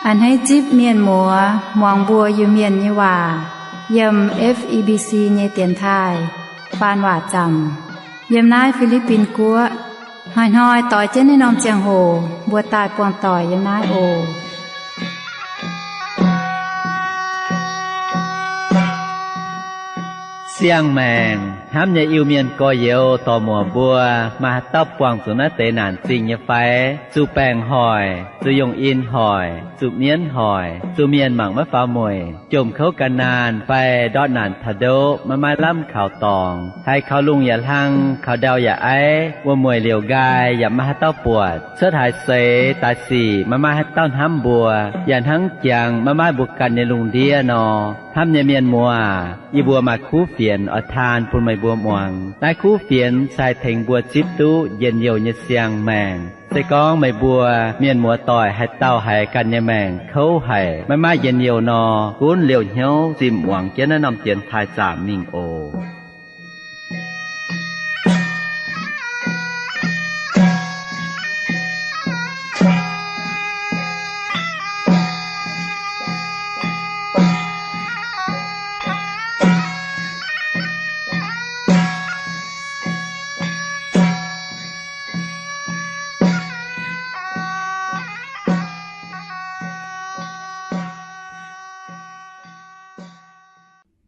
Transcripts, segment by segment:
A'hneiv zipv mienh muoz muangx mbuo Iu-Mienh nyei waac yiem F E B C nyei dienx taaih faan waac zaamc yiem naaiv Fi^li^bin Guoqv. Hnoi-hnoi doix jienv naaiv norm ziangh hoc mbuo daaih buangh doic yiem naaiv oc. Siang-maengc hnamv nyei Iu-Mienh gorx-youz dorc-muoc mbuo, maaih haaix dauh buangh zuqc naaiv deix naanc zingh nyei fai? Zuqc baengc hoic, zuqc yungh in hoic, zuqc mienv hoic, zuqc mienh mangc maiv faaux mueic, jomc kouv gan naanh fai ndortv naanc taux ndoqv maiv maaih lamh kaux dorngx, haiz kaux lungh yaac hlang, kaux ndau yaac aiv, wuom-mueic liouc nqaai yaac maiv maaih haaix dauh buatc, cuotv haaix seix daaih sic maiv maaih haaix dauh hnamv mbuo, yaac hnangv jangx maiv maaih mbuo ganh nyei lungh ndiev nor, hnamv nyei mienh muoz, yie mbuo maaih kuv fienx oix taan bun meih mbuo muangx. Naaiv kuv fienx se haih tengx mbuo zipv duqv njien-youh nyei siang-maengc. Se gorngv meih mbuo mienh muoz doic haaix dauh haiz ganh nyei maengc kouv haic, maiv maaih njien-youh nor, gunv liouh hnyouv zinh muangx jienv naaiv norm dienx taaih zaamc mingh oc.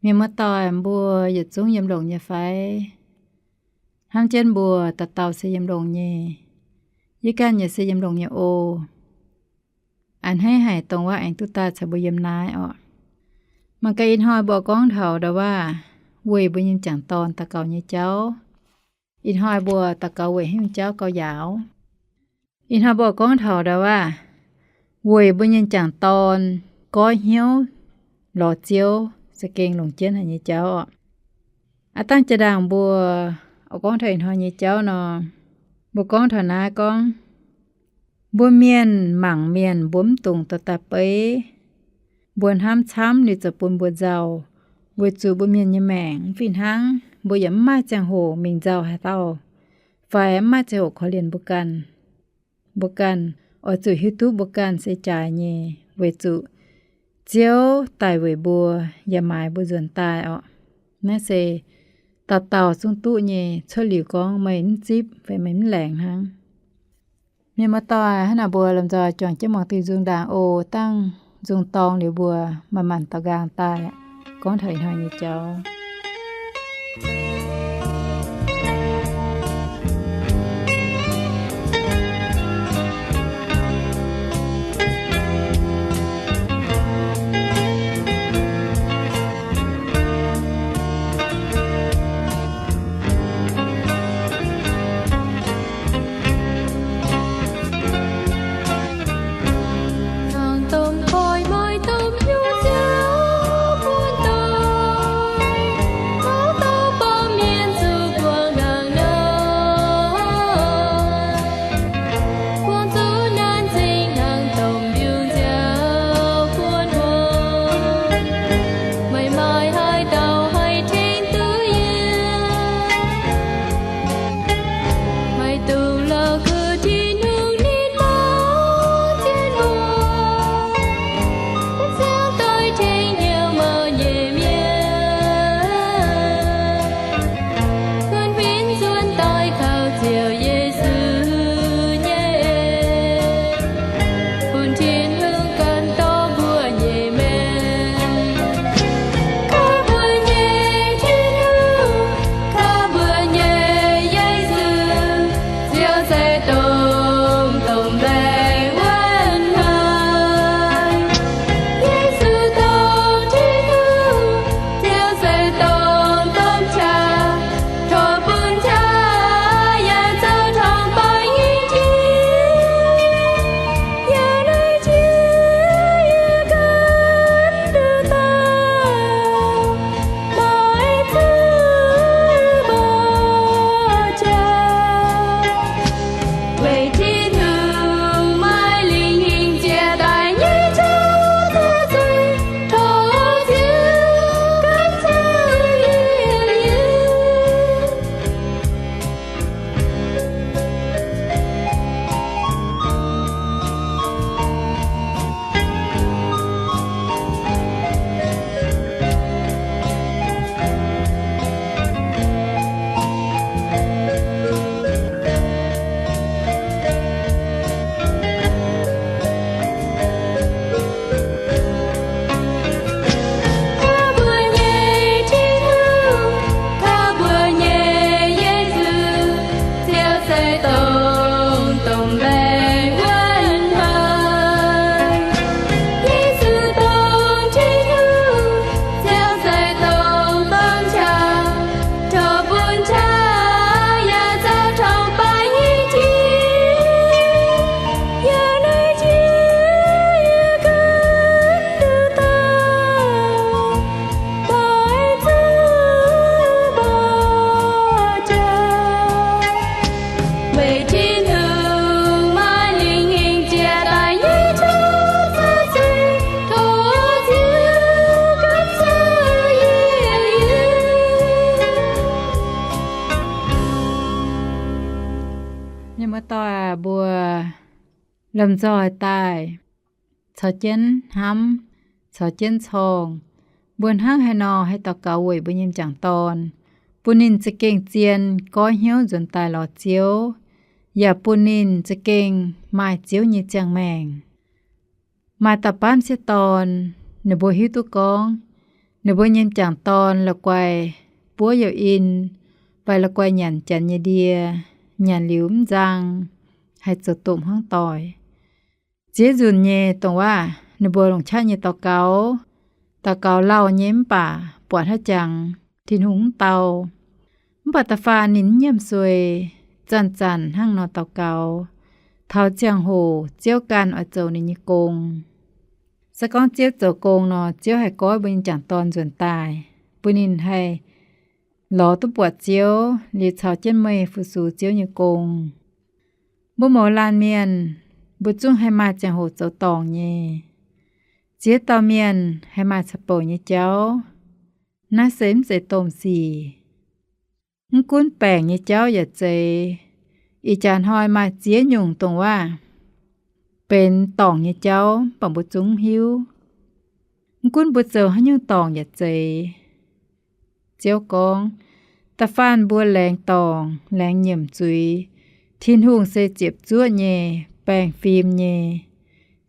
Mienh muoz-doic mbuo yietc zungv yiem longx nyei fai? Hnamv jienv mbuo dauh dauh se yiem longx nyei. Yie ganh yaac se yiem longx nyei oc. A'hneiv haic dongh wuov aengx duqv daaih caux mbuo yiem naaiv orqc. Mangc gaax ih hnoi mbuo gorngv taux ndau wuov weic mbuo nyei m'jangc dorn daux gaux nyei jauv. Ih hnoi mbuo daux gaux weic haaix nyungc jauv gauh yaauc? Ih hnoi mbuo gorngv taux ndau wuov weic mbuo nyei m'jangc dorn goiv hnyouv lorz Ziouv za'gengh longc jienv haic nyei jauv orqc. Aav dangh jaa-ndaangc mbuo oix gorngv taux ih hnoi nyei jauv nor, mbuo gorngv taux naaiv gorngv, mbuo mienh mangc mienh mbuo mv dungx dorh daaih beiv. Mbuo hnamv camv liuz zoux bun mbuo nzauh, weic zuqc mbuo mienh nyei maengc mv fih hnangv. Mbuo yaac mv maaih ziangh hoc mingh nzauh haaix dauh, fai mv maaih ziangh hoc korv-lienh mbuo ganh. Mbuo ganh oix zuqc hiuv duqv mbuo ganh se jaaix nyei, weic zuqc Ziouv daic weic mbuo yaac maaiz mbuo nzuonx daaih orqc. Naaiv se dauh dauh zungv duqv nyei. Cuotv liuz gorngv meih mv zipv fai meih mv laengz hnangv. Mienh muoz-doic, hnangv naaic mbuo lomh nzoih juangc jienv muangx duih nzung ndaangc oc. Dangh nzung dorng liuz mbuo manc-manc daux nqaang daaih gorngv taux ih hnoi nyei jauv. lomh nzoih daaih caux jienv hnamv, caux jienv corng. Mbuo hnangv haaix nor haih daux gaux weic mbuo nyei m'jangc dorn, bun ninh za'gengh zien goiv hnyouv nzuonx daaih lorz Ziouv, yaac bun ninh za'gengh maaih Ziouv nyei ziangh maengc. Maaih dauh baamv sieqv dorn, ninh mbuo hiuv duqv gorngv ninh mbuo nyei m'jangc dorn la'guaih buov youh in, fai la'guaih nyanc janx nyei ndie, nyanc liuz mv nzang, haih zoux domh hnangv doic. Ziex nzunc nyei dongh waac ninh mbuo longc qaqv nyei daux gaux, daux gaux lauh nyei mv baac buatc haaix jangx Tin-Hungh mv dau. Mv baac da'faanh ninh mv nyiemc suei, zanc-zanc hnangv nor daux gaux, taux ziangh hoc Ziouv ganh oix zoux ninh nyei gong. Se gorngv Ziouv zoux gong nor, Ziouv haih goiv mbuo nyei m'jangc dorn nzuonx daaih, bun ninh haih lorz duqv buatc Ziouv liuz caux jienv meih fu-sux Ziouv nyei gong. Mbuo mouz laanh mienh, mbuo zungv haih maaih ziangh hoc zoux dorngc nyei. Ziex dauh mienh haih maaih caux bouc nyei jauv. Naaiv se mv zeiz domh sic. Mv gunv baengc nyei jauv yaac zeiz. Ih jaax hnoi maaih ziex nyungc dongh waac benx dorngc nyei jauv, mv baac mbuo zungv mv hiuv. Mv gunv mbuo zoux haaix nyungc dorngc yaac zeiz. Ziouv gorngv, da'faanh mbuo laengz dorngc, laengz nyiemc zuiz, Tin-Hungh se ziepc zuoqv nyei, baengh fim nyei.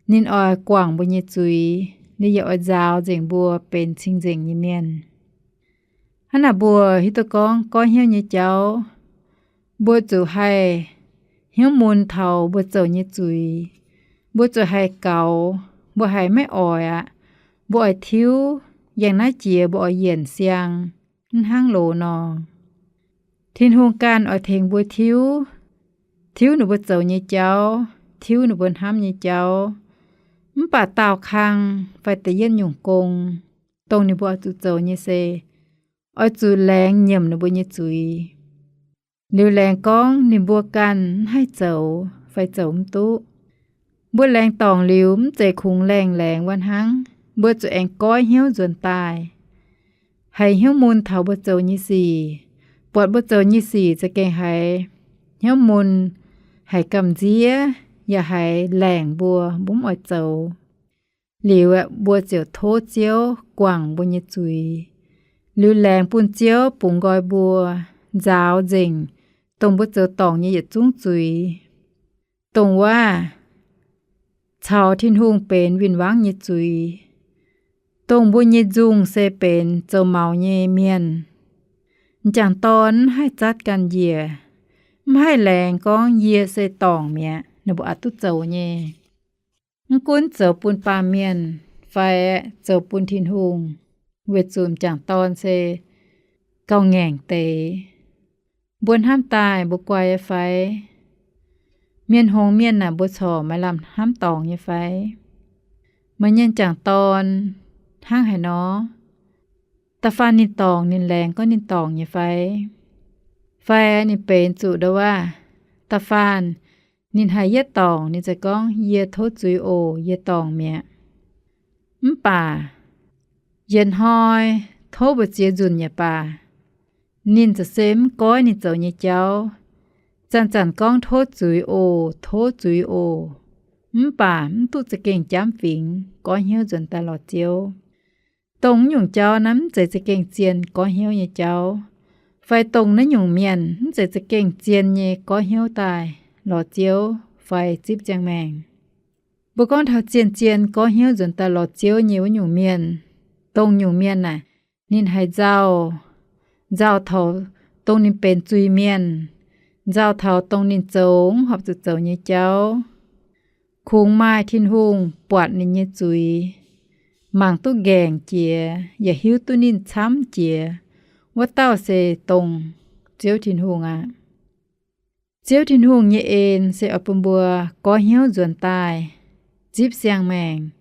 Ninh oix guangc mbuo nyei zuiz, ninh yaac oix nzaaux nzengc mbuo benx cing-nzengc nyei mienh. Hnangv naaic mbuo hiuv duqv gorngv goiv hnyouv nyei jauv, mbuo zuqc haih hnyouv mun taux mbuo zoux nyei zuiz. Mbuo zuqc haih gaux, mbuo haiz maiv oix aqv. Mbuo oix tiuv, yangh naaiv jiex mbuo oix yienc siang, mv hnangv loz nor. Tin-Hungh ganh oix tengx mbuo tiuv, tiuv ninh mbuo zoux nyei jauv, tiuv ninh mbuo hnamv nyei jauv. Mv baac daauh kang fai da'yietv nyungc gong, dongh ninh mbuo oix zuqc zoux nyei se, oix zuqc laengz nyiemc ninh mbuo nyei zuiz. Liuz laengz gorngv ninh mbuo ganh mv haih zoux fai zoux mv duqv. Mbuo laengz dorngc liuz mv zeiz kungx laengz laengz wuov hnangv, mbuo zuqc aengx goiv hnyouv nzuonx daaih, haiz hnyouv mun taux mbuo zoux nyei sic, buatc mbuo zoux nyei sic za'gengh haiz hnyouv mun, haiz gamh nziev, yaac haiz laengc mbuo, mbuo mv oix zoux. Liuz aeqv, mbuo ziouc tov Ziouv guangc mbuo nyei zuiz. Liuz laengz bun Ziouv bungx nqoi mbuo, nzaaux nzengc dongh mbuo zoux dorngc nyei yietc zungv zuiz. Dongh wuov caux Tin-Hungh benx win-wangv nyei zuiz, dongh mbuo nyei nzungh se benx zoux maux nyei mienh. M'jangc dorn mv haih zatv ganh njiec, mv haih laengz gorngv yie se dorngc mi'aqv, ninh mbuo aqc duqv zoux nyei. Mv gunv zoux bun baamh mienh fai zoux bun Tin-Hungh, weic zuqc m'jangc dorn se gauh ngaengc deix. Mbuo hnamv daaih mbuo guai nyei fai? Mienh hngongx mienh naaic mbuo corc maiv lamh hnamv dorngc nyei fai? Meih nyei m'jangc dorn hnangv haaix nor? Da'faanh ninh dorngc ninh laengz gorngv ninh dorngc nyei fai? Fai ninh benx zuqc ndouv waac, da'faanh ninh haiz yietv dorngc ninh ziouc gorngv, yie tov zuiz oc, yie dorngc mi'aqv. Mv baac yietc hnoi tov mbu'ziex nzunc yaac baac, ninh ziouc se mv goiv ninh zoux nyei jauv, zanc-zanc gorngv tov zuiz oc, tov zuiz oc, mv baac mv duqv za'gengh jamv fingx goiv hnyouv nzuonx daaih lorz Ziouv. Dongh nyungc jauv naaiv mv zeiz za'gengh zien goiv hnyouv nyei jauv, fai dongh naaiv nyungc mienh mv zeiz za'gengh zien nyei goiv hnyouv daaih lorz Ziouv fai zipv ziangh maengc. Mbuo gorngv taux zien-zien goiv hnyouv nzuonx daaih lorz Ziouv nyei wuov nyungc mienh, dongh nyungc mienh naaic, ninh haiz nzauh, nzauh taux dongh ninh benx zuiz-mienh, nzauh taux dongh ninh zoux mv horpc zuqc zoux nyei jauv. Kungx maaih Tin-Hungh buatc ninh nyei zuiz, mangc duqv ngaengc jiex yaac hiuv duqv ninh camv jiex, wuov dauh se dongh Ziouv Tin-Hungh aqv. Ziouv Tin-Hungh nyei en se oix bun mbuo goiv hnyouv nzuonx daaih, zipv siang-maengc,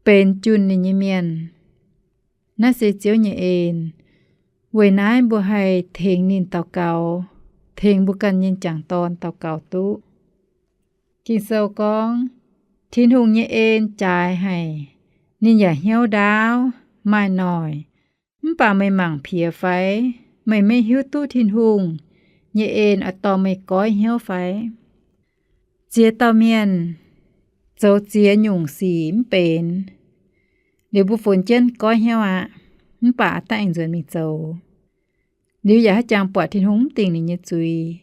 benx junh ninh nyei mienh. Naaiv se Ziouv nyei en. Weic naaiv mbuo haih tengx ninh daux gaux, tengx mbuo ganh nyei m'jangc dorn daux gaux duqv. Ging-Sou gorngv, Tin-Hungh nyei en jaaix haic, ninh yaac hnyouv ndaauv, maaih noic. Mv baac meih mangc piex fai? Meih maiv hiuv duqv Tin-Hungh nyei en oix dorh meih goiv hnyouv fai? Ziex dauh mienh, zoux ziex nyungc sic mv benx. Liuz mbuo funx jienv goiv hnyouv aqv, mv baac daaih aengx nzuonx mingh zoux. Liuz yaac haaix jangx buatc Tin-Hungh mv dingc ninh nyei zuiz.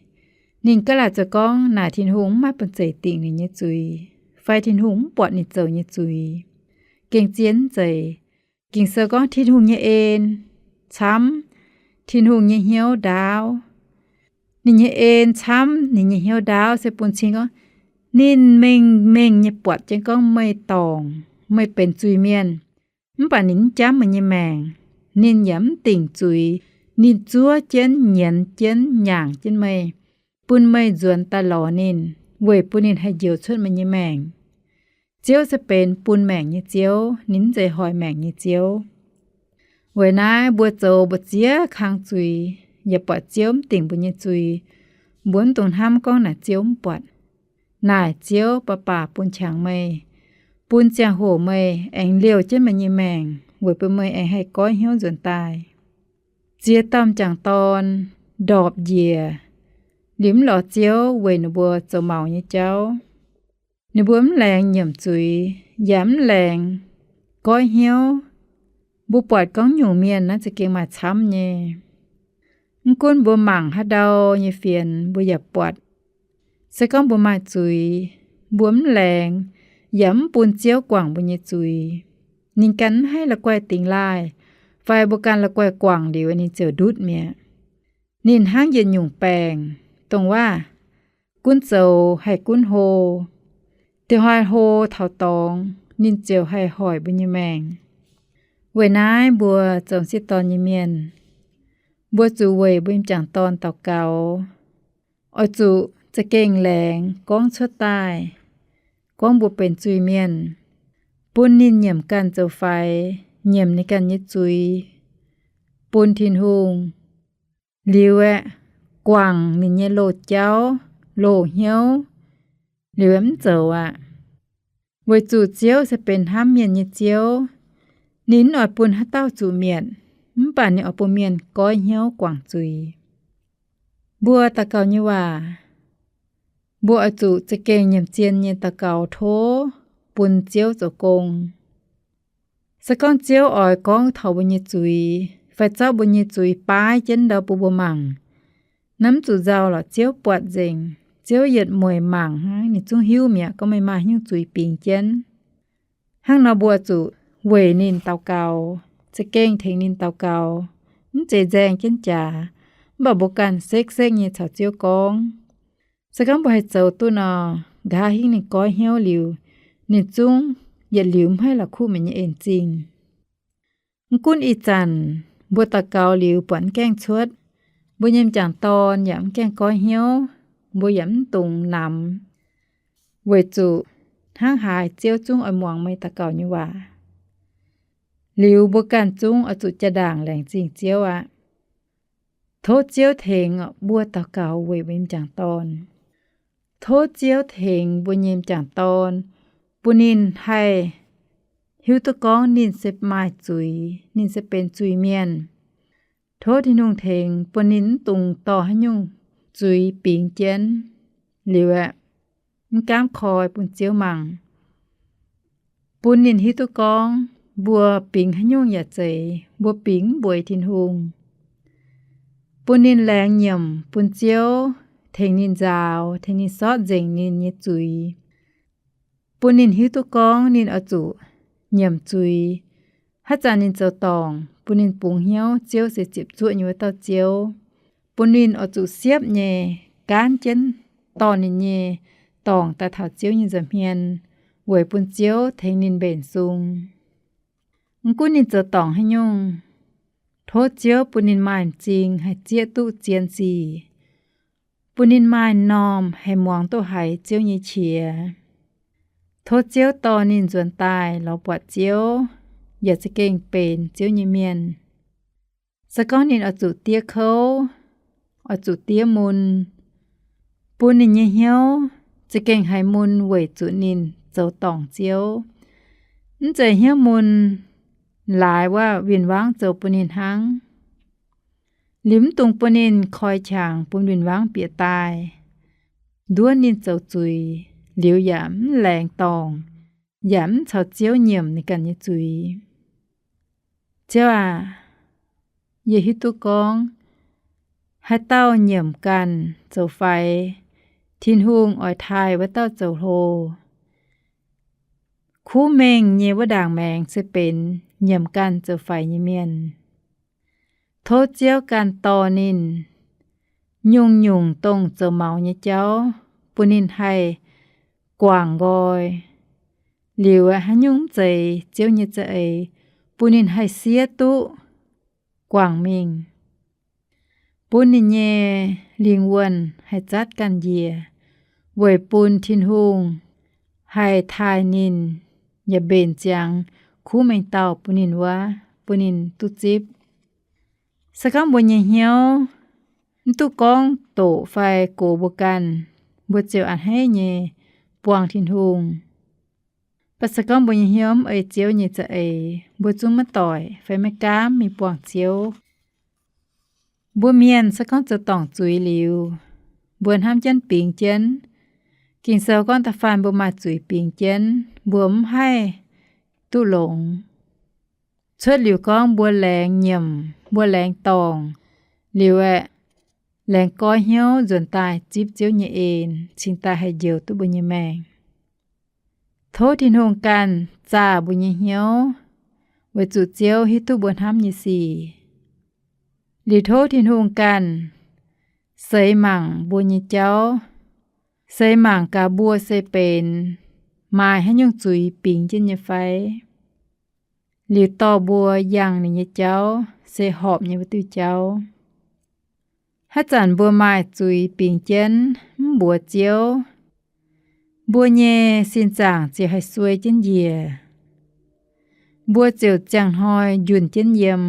Ninh gaav laaic zoux gorngv naaic Tin-Hungh mv maaih bun zeic dingc ninh nyei zuiz, fai Tin-Hungh mv buatc ninh zoux nyei zuiz. Gengh zien mv zeiz. Ging-Sou gorngv Tin-Hungh nyei en camv, Tin-Hungh nyei hnyouv ndaauv. Ninh nyei en camv, ninh nyei hnyouv ndaauv se bun cing gorngv ninh mengh mengh nyei buatc jienv gorngv meih dorngc, meih benx zuiz-mienh. Mv baac ninh mv jamv meih nyei maengc. Ninh yaac mv dingc zuiz. Ninh zuov jienv, nyienz jienv, nyaangc jienv meih, bun meih nzuonx daaih lorz ninh, weic bun ninh haih njoux cuotv meih nyei maengc. Ziouv se benx bun maengc nyei Ziouv, ninh mv zeiz hoic maengc nyei Ziouv. Weic naaiv mbuo zoux mbu'ziex kang zuiz, yaac buatc Ziouv mv dingc mbuo nyei zuiz, mbuo mv dungx hnamv gorngv naaic Ziouv mv buatc. Naaic Ziouv baac baac bun qangx meih, bun ziangh hoc meih aengx liouh jienv meih nyei maengc, weic bun meih aengx haih goiv hnyouv nzuonx daaih. Ziex dauh m'jangc dorn ndorpc njiec, liuz mv lorz Ziouv weic ninh mbuo zoux maux nyei jauv. Ninh mbuo mv laengz nyiemc zuiz, yaac mv laengz goiv hnyouv. Mbuo buatc gorngv nyungc mienh naaiv za'gengh maaih camv nyei. Mv gunv mbuo mangc haaix ndau nyei fienx, mbuo yaac buatc. Se gorngv mbuo maaih zuiz, mbuo mv laengz, yaac mv bun Ziouv guangc mbuo nyei zuiz, ninh ganh mv haih la'guaih dingx laaih, fai mbuo ganh la'guaih guangc liuz ninh ziouc ndutv mi'aqv. Ninh hnangv yietc nyungc baengc, dongh waav gunv zoux haih gunv hlo. Diex hnoi hlo taux dorngx, ninh ziouc haih hoic mbuo nyei maengc. Weic naaiv mbuo zoux m'sieqv dorn nyei mienh, mbuo zuqc weic mbuo m'jangc dorn daux gaux. Oix zuqc za'gengh laengz gorngv cuotv daaih, gorngv mbuo benx zuiz-mienh, bun ninh nyiemc ganh zoux faix, nyiemc ninh ganh nyei zuiz bun Tin-Hungh. Liuz aeqv, guangc ninh nyei loz-jauv, loz-hnyouv, liuz aeqv, mv zoux aqv. Weic zuqc Ziouv se benx hnamv mienh nyei Ziouv. Ninh mv oix bun haaix dauh zuqc mietc, mv baac ninh oix bun mienh goiv hnyouv guangc zuiz. Mbuo daux gaux nyei waac, mbuo oix zuqc za'gengh nyiemc zien nyei daux gaux tov bun Ziouv zoux gong. Se gorngv Ziouv oix gorngv taux mbuo nyei zuiz, fai zorqv mbuo nyei zuiz baav jienv ndau bun mbuo mangc, naaiv mv zuqc nzauh lorqc. Ziouv buatc nzengc. Ziouv yietc mueic mangc hnangv, ninh zungv hiuv mi'aqv gorngv meih maaih haaix nyungc zuiz bingx jienv. Hnangv nor mbuo zuqc weic ninh daux gaux, za'gengh tengx ninh daux gaux, mv zeiz nzaeng jienv jaax, mv baac mbuo ganh sekv-sekv nyei caux Ziouv gorngv. Se gorngv mbuo haih zoux duqv nor, nqa'haav hingv ninh goiv hnyouv liuz, ninh zungv yietc liuz mv haih la'kuqv meih nyei en-zingh. Mv gunv ih zanc mbuo daux gaux liuz buatc mv gaengh cuotv, mbuo nyei m'jangc dorn yaac mv gaengh goiv hnyouv, mbuo yaac mv dungx namx, weic zuqc hnangv haaix Ziouv zungv oix muangx meih daux gaux nyei waac. Liuz mbuo ganh zungv oix zuqc jaa-ndaangc laengz zingh Ziouv aqv. Tov Ziouv tengx mbuo daux gaux weic mbuo nyei m'jangc dorn. Tov Ziouv tengx mbuo nyei m'jangc dorn, bun ninh haih hiuv duqv gorngv ninh se maaih zuiz, ninh se benx zuiz-mienh. Tov Tin-Hungh tengx bun ninh mv dungx dorh haaix nyungc zuiz bingx jienv, liuz aeqv, mv gaamv koi bun Ziouv mangc. Bun ninh hiuv duqv gorngv mbuo bingx haaix nyungc yaac zeiz, mbuo bingx mv mbueiz Tin-Hungh. Bun ninh laengz nyiemc bun Ziouv tengx ninh nzaaux, tengx ninh sortv nzengc ninh nyei zuiz. Bun ninh hiuv duqv gorngv ninh oix zuqc nyiemc zuiz. Haaix zanc ninh zoux dorngc, bun ninh bungx hnyouv Ziouv se ziepc zuoqv nyei wuov dauh Ziouv. Bun ninh oix zuqc siepv nyei gaanv jienv dorh ninh nyei dorngc daaih taux Ziouv nyei nza'hmien, weic bun Ziouv tengx ninh mbenc sung. Mv gunv ninh zoux dorngc haaix nyungc, tov Ziouv bun ninh maaih m'zing haih zieqv duqv zien sic, bun ninh maaih m'normh haih muangx duqv haiz Ziouv nyei qiex. Tov Ziouv dorh ninh nzuonx daaih lorz buatc Ziouv, yaac za'gengh benx Ziouv nyei mienh. Se gorngv ninh oix zuqc diev kouv, oix zuqc diev mun, bun ninh nyei hnyouv za'gengh haiz mun weic zuqc ninh zoux dorngc Ziouv. Mv zeiz hnyouv mun laaix wuov win-wangv zoux bun ninh hnangv. Liuz mv dungx bun ninh koi qangx bun win-wangv bieqc daaih, nduov ninh zoux zuiz, liuz yaac mv laengz dorngc, yaac mv caux Ziouv nyiemc ninh ganh nyei zuiz. Ziouv aac, yie hiuv duqv gorngv haaix dauh nyiemc ganh zoux faix, Tin-Hungh oix taaih wuov dauh zoux hlo. Kuv mengh nyei wuov ndaangc maengx se benx nyiemc ganh zoux faix nyei mienh. Tov Ziouv ganh dorh ninh nyungc-nyungc dongh zoux maux nyei jauv bun ninh haih guangc nqoi, liuz haaix nyungc mv zeiz Ziouv nyei za'eix, bun ninh haih siev duqv guangc mingh, bun ninh nyei lingh wuonh haih zatv ganh njiec, weic bun Tin-Hungh haih taaih ninh yaac mbenc ziangx kuv mengh dauh bun ninh wuov, bun ninh duqv zipv. Se gorngv mbuo nyei hnyouv mv duqv gorngv doqc fai gox mbuo ganh, mbuo ziouc a'hneiv nyei buangh Tin-Hungh. Mv baac se gorngv mbuo nyei hnyouv mv ei Ziouv nyei za'eix, mbuo zungv maiv doic fai maiv gaamv mingh buangh Ziouv. Mbuo mienh se gorngv zoux dorngc zuiz liuz, mbuo hnamv jienv bingx jienv. Ging-Sou gorngv da'faanh mbuo maaih zuiz bingx jienv, mbuo mv haih duqv longx. Cuotv liuz gorngv mbuo laengz nyiemc, mbuo laengz dorngc, liuz aeqv, laengz goiv hnyouv nzuonx daaih zipv Ziouv nyei en, cingx daaih haih njoux duqv mbuo nyei maengc. Tov Tin-Hungh ganh zaah mbuo nyei hnyouv, weic zuqc Ziouv hiuv duqv mbuo hnamv nyei sic. Liuz tov Tin-Hungh ganh seix mangc mbuo nyei jauv, seix mangc gaax mbuo se benx maaih haaix nyungc zuiz bingx jienv nyei fai, liuz dorh mbuo yangh ninh nyei jauv se horpc nyei wuov diuh jauv. Haaix zanc mbuo maaih zuiz bingx jienv mv mbuox Ziouv, mbuo nyei sin zaangc ziouc haih suei jienv njiec. Mbuo ziouc ziangh hnoi njunh jienv yiem,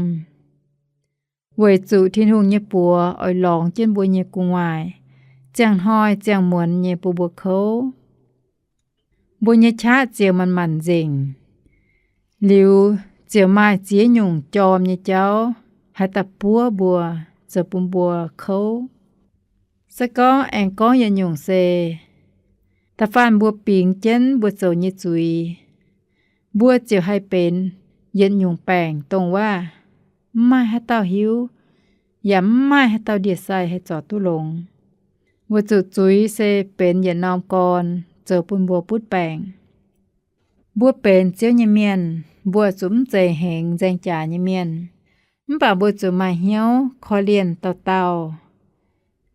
weic zuqc Tin-Hungh nyei buoz oix lorngx jienv mbuo nyei gu'nguaaic, ziangh hnoi ziangh muonz nyei bun mbuo kouv. Mbuo nyei qaqv ziouc manc-manc nzengc, liuz ziouc maaih ziex nyungc jorm nyei jauv haih daaih buov mbuo, zoux bun mbuo kouv. Se gorngv aengx gorngv yietc nyungc se, da'faanh mbuo bingx jienv mbuo zoux nyei zuiz, mbuo ziouc haih benx yietc nyungc baengc dongh waac mv maaih haaix dauh hiuv, yaac mv maaih haaix dauh ndie-sai haih zorc duqv longx, weic zuqc zuiz se benx yietc norm gorn zoux bun mbuo butv baengc. Mbuo benx Ziouv nyei mienh, mbuo zuqc mv zeiz hengx nzaeng jaax nyei mienh. Mv baac mbuo zuqc maaih hnyouv korv-lienh dauh dauh,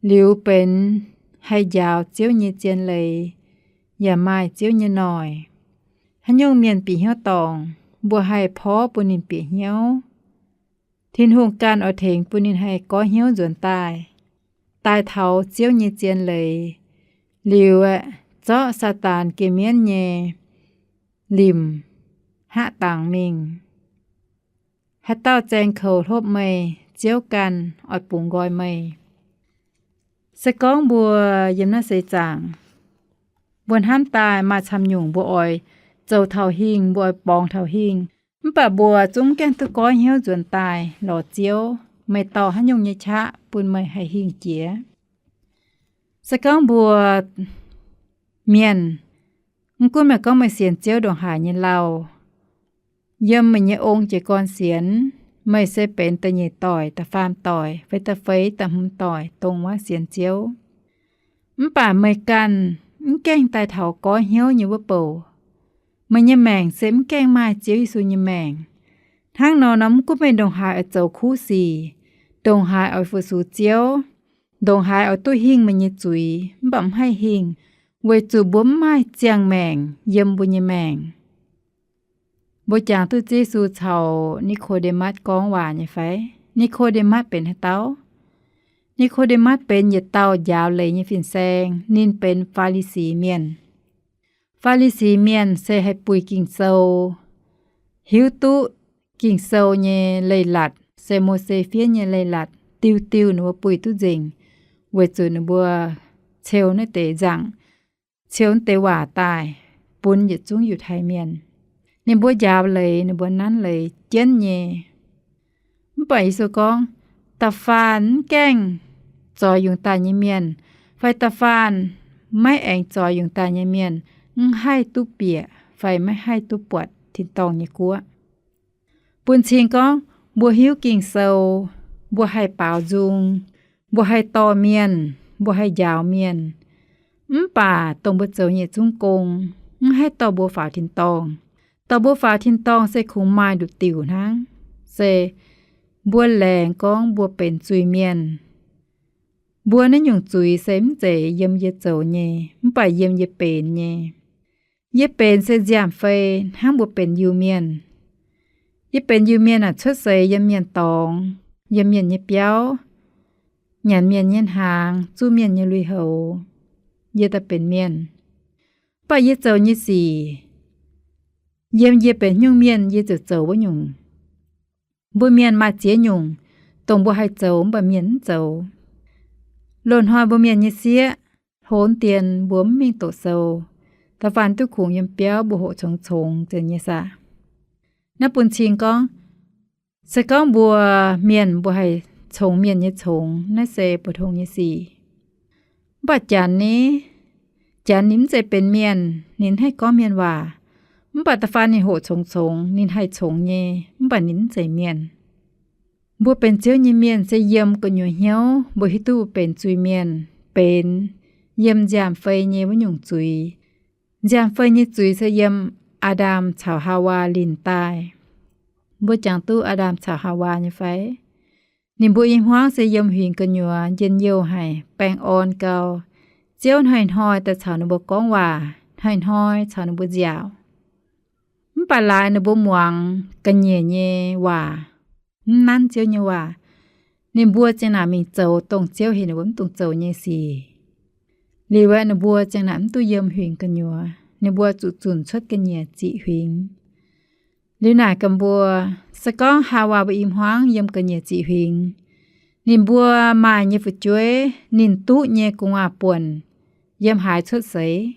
liuz benx haih njaaux Ziouv nyei zien leiz, yaac maaih Ziouv nyei noic. Haaix nyungc mienh bieqc hnyouv dorngc, mbuo haih porv bun ninh bieqc hnyouv. Tin-Hungh ganh oix tengx bun ninh haih goiv hnyouv nzuonx daaih, daaih taux Ziouv nyei zien leiz, liuz aeqv, zorqv Saadaan geh mienv nyei limc hngaqv dangx mingh. Haaix dauh zaeng koux hlopv meih, Ziouv ganh oix bungx nqoi meih. Se gorngv mbuo yiem naaiv seix zaangc, mbuo hnamv daaih maaih camv nyungc mbuo oix zoux taux hingh, mbuo oix borngz taux hingh, mv baac mbuo zungv gaengh duqv goiv hnyouv nzuonx daaih lorz Ziouv, meih dorh haaix nyungc nyei qaqv bun meih haih hingh jiex. Se gorngv mbuo mienh, mv gunv meih gorngv meih sienx Ziouv ndongc haaix nyei lauh, yiem meih nyei ong jiez gorn sienx, meih se benx da'nyeic doic, da'faam doic, fai da'feix, da'hmz doic dongh wuov sienx Ziouv. Mv baac meih ganh mv gaengh daaih taux goiv hnyouv nyei wuov bouc. Meih nyei maengc se mv gaengh maaih Ziouv Yesu nyei maengc. Hnangv nor, nor mv gunv meih ndongc haaix oix zoux kuv sic, ndongc haaix oix fu-sux Ziouv, ndongc haaix oix duqv hingh meih nyei zuiz, mv baac mv haih hingh, weic zuqc mbuo mv maaih ziangh maengc yiem mbuo nyei maengc. Mbuo jangx duqv Ziouv Yesu caux Ni^ko^nde^matv gorngv waac nyei fai? Ni^ko^nde^matv benx haaix dauh? Ni^ko^nde^matv benx yietc dauh njaaux leiz nyei fin-saeng. Ninh benx Faa^li^si Mienh. Faa^li^si Mienh se haih buih Ging-Sou, hiuv duqv Ging-Sou nyei leiz-latc se Mose fiev nyei leiz-latc diuh diuh ninh mbuo buih duqv nzengc, weic zuqc ninh mbuo ceux naaiv deix nzangc, ceux naaiv deix waac daaih bun yietc zungv Yiutai Mienh. Ninh mbuo njaaux leiz, ninh mbuo nanv leiz jienv nyei. Mv baac Yesu gorngv, da'faanh mv gaengh zoix yungz daaih nyei mienh fai da'faanh maiv aengx zoix yungz daaih nyei mienh mv haih duqv bieqc fai maiv haih duqv buatc tin-dorngh nyei guoqv. Bun cing gorngv mbuo hiuv Ging-Sou, mbuo haih baaux nzung, mbuo haih dorh mienh, mbuo haih njaaux mienh, mv baac dongh mbuo zoux nyei zungv gong, mv haih dorh mbuo faaux tin-dorngh. Dorh mbuo faaux tin-dorngh se kungx maaih nduqc diuc hnangv, se mbuo laengz gorngv mbuo benx zuiz-mienh. Mbuo naaiv nyungc zuiz se mv zeiz yiem yie zoux nyei, mv baac yiem yie benx nyei. Yie benx se nziaamv-fei hnangv mbuo benx Iu-Mienh. Yie benx Iu-Mienh aah, cuotv seix yiem mienh dorngx, yiem mienh nyei biauv, nyanc mienh nyei hnaangx, zuqv mienh nyei lui-houx. Yie daaih benx mienh, mv baac yie zoux nyei sic, yiem yie benx nyungc mienh yie ziouc zoux wuov nyungc. Mbuo mienh maaih ziex nyungc, dongh mbuo haih zoux mv baac mienh mv zoux. Loz-hnoi mbuo mienh nyei sieqv hlo dien mbuo mv mingh doqc sou, da'faanh duqv kungx yiem biauv mbuo hoqc congx-congx nzengc nyei saah. Naaiv bun cing gorngv, se gorngv mbuo mienh mbuo haih congx mienh nyei congx, naaiv se mbu'ndongx nyei sic. Mv baac Janx ni, Janx ninh mv zeiz benx mienh, ninh haih gorngv mienh waac. Mv baac da'faanh ninh hoqc congx-congx, ninh haih congx nyei, mv baac ninh mv zeiz mienh. Mbuo benx Ziouv nyei mienh se yiem gu'nyuoz hnyouv mbuo hiuv duqv mbuo benx zuiz-mienh, benx yiem nziaamv-fei nyei wuov nyungc zuiz. Nziaamv-fei nyei zuiz se yiem Aa^ndam caux Haawaa linh daaih. Mbuo jangx duqv Aa^ndam caux Haawaa nyei fai? Ninh mbuo i hmuangv se yiem huingx gu'nyuoz njien-youh haic, baengh orn gau. Ziouv hnoi-hnoi daaih caux ninh mbuo gorngv waac, hnoi-hnoi caux ninh mbuo nziaauc. Mv baac laaix ninh mbuo muangx ga'nyiec nyei waac, mv nanv Ziouv nyei waac, ninh mbuo ziang naaic mingh zoux dongh Ziouv heuc ninh mbuo mv dungx zoux nyei sic. Liuz aeqv, ninh mbuo ziang naaic mv duqv yiem huingx gu'nyuoz, ninh mbuo zuqc zunc cuotv ga'nyiec ziqc huingx. Liuz naaic gaax mbuo, se gorngv Haawaa mbuo i hmuangv yiem ga'nyiec ziqc huingx, ninh mbuo maaih nyei fu'jueiv, ninh duqv nyei gu'nguaaz-buonc yiem haaix cuotv seix?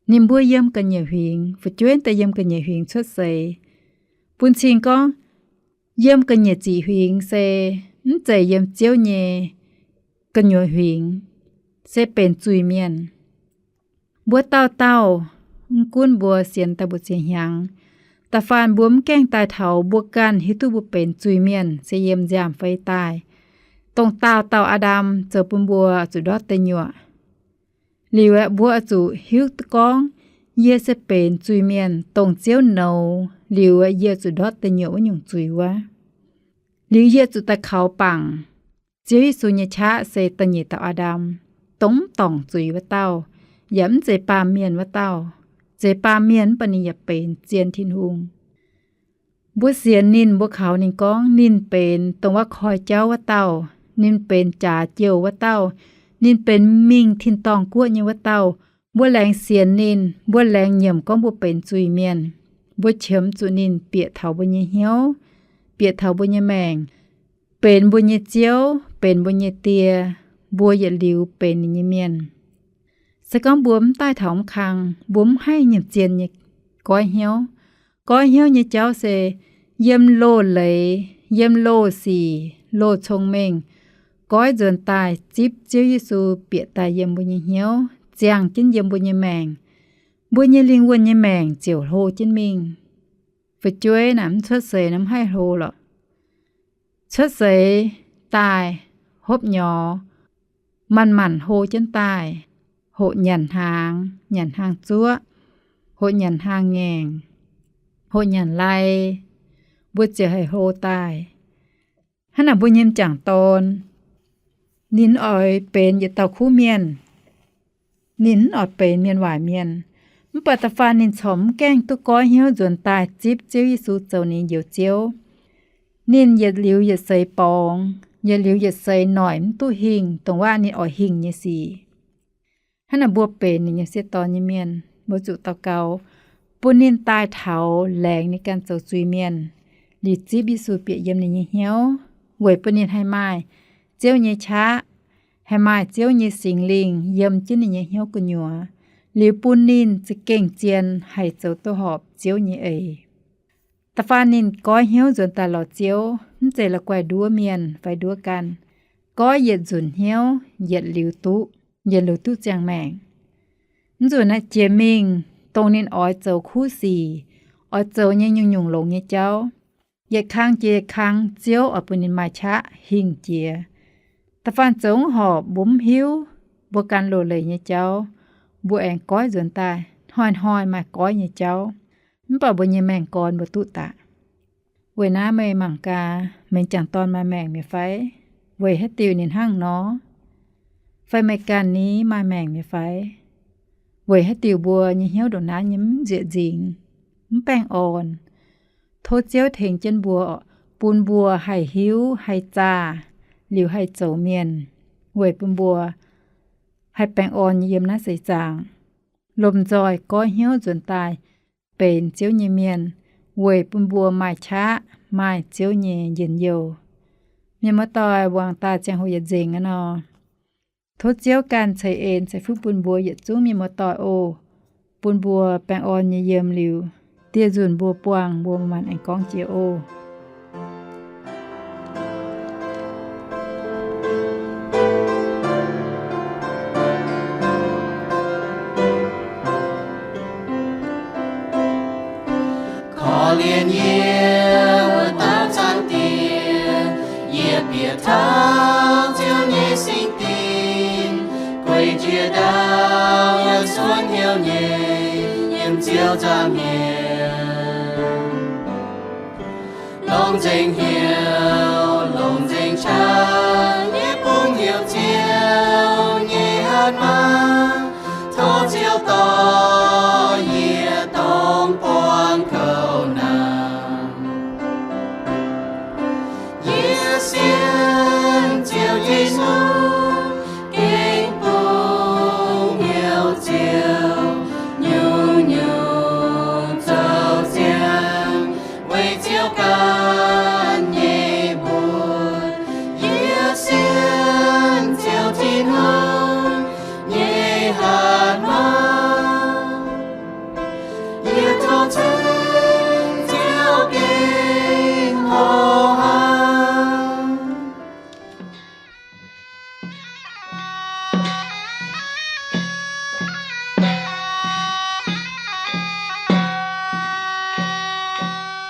Ninh mbuo yiem ga'nyiec huingx, fu'jueiv daaih yiem ga'nyiec huingx cuotv seix. Bun cing gorngv, yiem ga'nyiec ziqc huingx se mv zeiz yiem Ziouv nyei gu'nyuoz huingx, se benx zuiz-mienh. Mbuo dauh dauh, mv gunv mbuo sienx daaih mbu'ziex hnyangx, da'faanh mbuo mv gaengh daaih taux mbuo ganh hiuv duqv mbuo benx zuiz-mienh se yiem nziaamv-fei daaih, dongh daauh dauh Aa^ndam zoux bun mbuo zuqc ndortv deic nyuoqc. Liuz aeqv, mbuo oix zuqc hiuv duqv gorngv, yie se benx zuiz-mienh, dongh Ziouv nouz liuz aeqv, yie zuqc ndortv deic nyuoqc wuov nyungc zuiz wuov. Liuz yie zuqc daaih kaux bangc Ziouv Yesu nyei qaqv se da'nyeic dauh Aa^ndam, dongh mv dorngc zuiz wuov dauh, yaac mv zeiz baamh mienh wuov dauh. Zeiz baamh mienh mv baac ninh yaac benx zien Tin-Hungh. Mbuo sienx ninh, mbuo kaux ninh gorngv ninh benx dongh wuov koi jauv wuov dauh, ninh benx jaax jouh wuov dauh, ninh benx mingh tin-dorngh guoqv nyei wuov dauh. Mbuo laengz sienx ninh, mbuo laengz nyiemc gorngv mbuo benx zuiz-mienh. Mbuo qiemx zuqc ninh bieqc taux mbuo nyei hnyouv, bieqc taux mbuo nyei maengc, benx mbuo nyei Ziouv, benx mbuo nyei Die, mbuo yietc liuz benx ninh nyei mienh. Se gorngv mbuo mv daaih taux mv kang, mbuo mv haih nyiemc zien nyei goiv hnyouv. Goiv hnyouv nyei jauv se yiem loz-leiz, yiem loz-sic, loz-cong-mengh, goiv nzuonx daaih zipv Ziouv Yesu bieqc daaih yiem mbuo nyei hnyouv, ziangh jienv yiem mbuo nyei maengc. Mbuo nyei lingh wuonh nyei maengc ziouc hlo jienv mingh. Fu'jueiv naaic mv cuotv seix naaic mv haih hlo lorqc. Cuotv seix daaih hopv nyorx, manc-manc hlo jienv daaih, hoqc nyanc hnaangx, nyanc hnaangx zuoqv, hoqc nyanc hnaangx ngaengc, hoqc nyanc lai, mbuo ziouc haih hlo daaih. Hnangv naaic mbuo nyei m'jangc dorn, ninh oix benx yietc dauh kuv mienh. Ninh mv oix benx mienh waaic mienh. Mv baac da'faanh ninh corc mv gaengh duqv goiv hnyouv nzuonx daaih zipv Ziouv Yesu zoux ninh njoux Ziouv, ninh yietc liuz yietc seix borngz, yietc liuz yietc seix noic mv duqv hingh dongh wuov ninh oix hingh nyei sic. Hnangv naaic mbuo benx ninh nyei sieqv dorn nyei mienh, mbuo zuqc daux gaux bun ninh daaih taux laengz ninh ganh zoux zuiz-mienh, liuz zipv Yesu bieqc yiem ninh nyei hnyouv, weic bun ninh haih maaih Ziouv nyei qaqv, haih maaih Ziouv nyei Singx Lingh yiem jienv ninh nyei hnyouv gu'nyuoz, liuz bun ninh za'gengh zien haih zoux duqv horpc Ziouv nyei eix. Da'faanh ninh goiv hnyouv nzuonx daaih lorz Ziouv, mv zeiz la'guaih nduov mienh fai nduov ganh. Goiv yietc nzunc hnyouv, yietc liuz duqv, yietc liuz duqv ziangh maengc. Mv nzunc naaiv jiex mingh, dongh ninh oix zoux kuv sic, oix zoux nyei nyungc-nyungc longx nyei jauv. Yietc kang jiex yietc kang, Ziouv oix bun ninh maaih qaqv hingh jiex. Da'faanh zoux horpc mbuo mv hiuv, mbuo ganh loz-leiz nyei jauv, mbuo aengx goiv nzuonx daaih, hnoi-hnoi maaih goiv nyei jauv. Mv baac mbuo nyei maengc gorn mbuo duqv daqc. Weic naaiv meih mangc gaax, meih m'jangc dorn maaih maengc mi'aqv fai? Weic haaix diuc ninh hnangv nor? Fai meih ganh ni maaih maengc mi'aqv fai? Weic haaix diuc mbuo nyei hnyouv ndongc naaiv nyei mv nzieqc nzingx, mv baengh orn? Tov Ziouv tengx jienv mbuo, bun mbuo haih hiuv, haih zaah, liuz haih zoux mienh, weic bun mbuo haih baengh orn nyei yiem naaiv seix zaangc, lomh nzoih goiv hnyouv nzuonx daaih benx Ziouv nyei mienh, weic bun mbuo maaih qaqv, maaih Ziouv nyei njien-youh. Mienh muoz-doic, wangc daaih ziangh hoc yietc nzengc aqv nor, tov Ziouv ganh ceix en ceix fuqv bun mbuo yietc zungv mienh muoz-doic oc. Bun mbuo baengh orn nyei yiem liuz, dieh nzunc mbuo buangh mbuo maanc aengx gorngv jiex oc. Korv-lienh yie wuov dauh Zaangc Diex, yie bieqc taux Ziouv nyei singx dinc, gueic jiex ndaauv yaac cuotv hnyouv nyei yiem Ziouv nzangc hnyouv. Longc nzengc hnyouv, longc nzengc qaqv, yie bungx heuc Ziouv nyei hatc maaz. Tov Ziouv dorh yie dongh buangv kouv naanc. Yie sienx Ziouv Yesu, gengh bungx heuc Ziouv nyungc-nyungc zoux ziangx, weic Ziouv ganh nyei mbuox. Yie sienx Ziouv Tin-Hungh nyei hatc maaz. Yie tov ceng Ziouv gengh hoqc hnangv.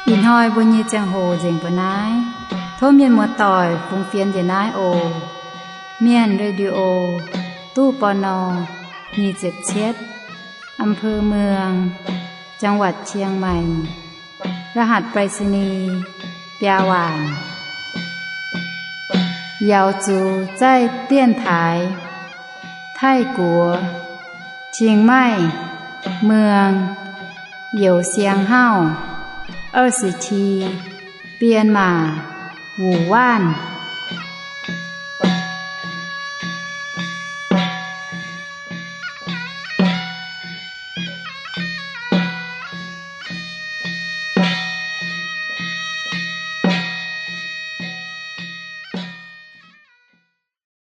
Ih hnoi mbuo nyei ziangh hoc nzengc mbuo naaiv. Tov mienh muoz-doic fungx fienx njiec naaiv oc. Mienh Radio, ตู้ ปณ. nyic ziepc cietv, อำเภอเมือง จังหวัดเชียงใหม่ รหัสไปรษณีย์ biaa waanc. Yaux zuqc zaih dienx taaix Taiv-Guoqv, Chiang Mai, เมือง Youz Siang Hauv, 二十七, 编码 Wu Wanv.